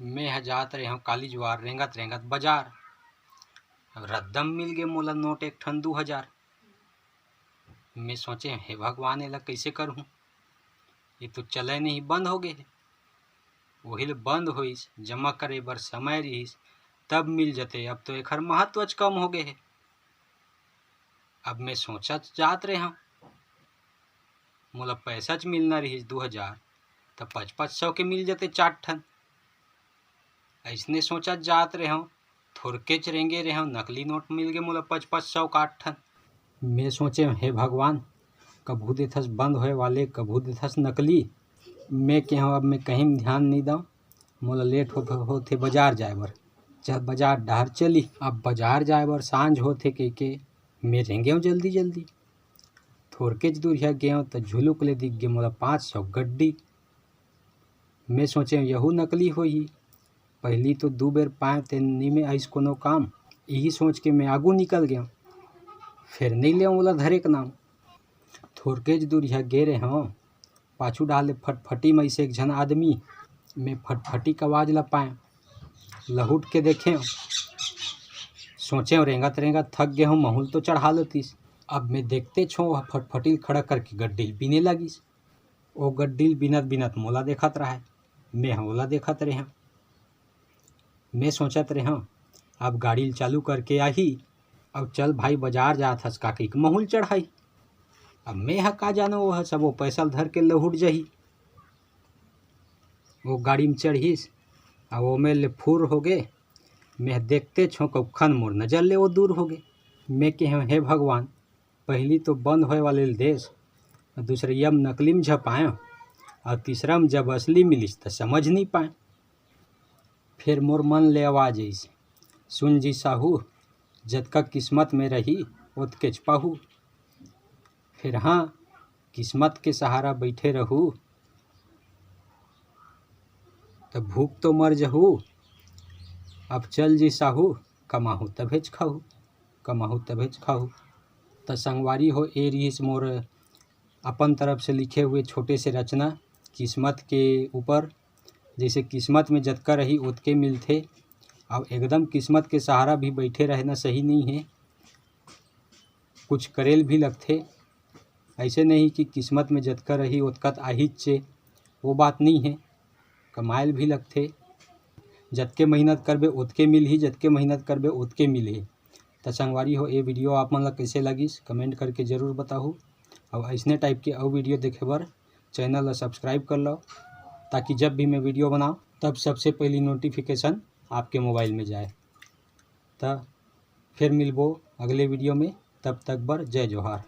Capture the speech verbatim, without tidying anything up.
मैं ह जात रेहेंव काली जुवार रेंगत रेंगत बजार। अब रद्दम मिल गे मोला नोट एक ठन दू हजार। मैं सोचेंव, हे भगवान, एला कइसे करहूँ? ये तो चले नहीं, बंद हो गे हे। वही ले बंद होइस, जमा करे बर समय रिहिस, तब मिल जते। अब तो एखर महत्वच कम हो गे हे। अब मैं सोचत जात रेहेंव, मोला पैसाच मिलना रिहिस दू हजार, त पाँच पाँच सौ के मिल जते चार ठन। अइसने सोचत जात रेहेंव, थोरकेच रेंगे रेहेंव, नकली नोट मिल गे मोला पाँच पाँच सौ के आठ ठन। मैं सोचेंव, हे भगवान, कभू देथस बंद होए वाले, कभू देथस नकली। मैं केहेंव, अब मैं कहीं म ध्यान नइ दंव, मोला लेट हो-, होथे बजार जाए बर। चल, बजार डहर चली। अब बजार जाए बर सांझ होथे कहिके मैं रेंगेंव जल्दी जल्दी। थोरकेच दूरिहा गेंव त झुलुक ले दिख गे मोला पाँच सौ गड्डी। मैं सोचेंव, यहू नकली होही। पहिली तो दू बेर पाएंव, तेन नइ में आइस कोनो काम। इही सोच के मैं आगू निकल गेंव। फेर नइ लेंव ओला धरे के नाम। थोरकेच दूरिहा गे रेहेंव, पाछू डाहर ले फटफटी म अइसे एक झन आदमी। मैं फटफटी के आवाज ला पाएंव, लहुट के देखेंव, सोचेंव रेंगत रेंगत थक गे हंव, महूं ल तो चढ़ा लेतिस। अब मैं देखतेच हंव, ओह फटफटी ल खड़ा करके गड्डी ल बीने लागिस। ओ गड्डी ल बीनत बीनत मोला देखत रहय, मैं ह ओला देखत रेहेंव। मैं सोचत रेहेंव, अब गाड़ी ल चालू करके आही, अब चल भाई बजार जात हस का कहिके महूं ल चढ़ाही। अब मैं ह का जानंव, ओह सबो पैसा ल धर के लहुट जाही। वो गाड़ी म चढ़िस, अब ओमे ले फुर हो गे। मैं ह देखतेच हंव, कउखन मोर नजर ले वो दूर हो गे। मैं केहेंव, हे भगवान, पहिली तो बंद होए वाले ल देस, दूसरइया म नकली म झपाएंव, अउ तीसरा म जब असली मिलिस त समझ नइ पाएंव। फेर मोर मन ले आवाज आइस, सुन जी साहू, जतका किस्मत में रही, ओतकेच पाहू। फेर हां, किस्मत के सहारा बइठे रहू, त भूख तो मर जहू। अब चल जी साहू, कमाहू तभेच खाहू, कमाहू तभेच खाहू। त संगवारी हो, ए रिहिस मोर अपन तरफ से लिखे हुए छोटे से रचना किस्मत के ऊपर। जइसे किस्मत में जतका रही, ओतके मिलथे। अब एकदम किस्मत के सहारा भी बइठे रहना सही नइ हे, कुछ करे ल भी लगथे। अइसे नहीं कि किस्मत में जतका रही, ओतका त आहीच चे, वो बात नइ हे, कमाए ल भी लगथे। जतके मेहनत करबे, ओतके मिलही, जतके मेहनत करबे, ओतके मिलही। त संगवारी हो, ए video आप मन ला कइसे लगिस, comment करके जरूर बताहू। अउ अइसने type के अउ video देखे बर channel ला subscribe कर लव, ताकि जब भी मैं video बनाव, तब सबसे पहिली notification आपके mobile में जाए। त फेर मिलबो अगले video में, तब तक बर जय जोहार।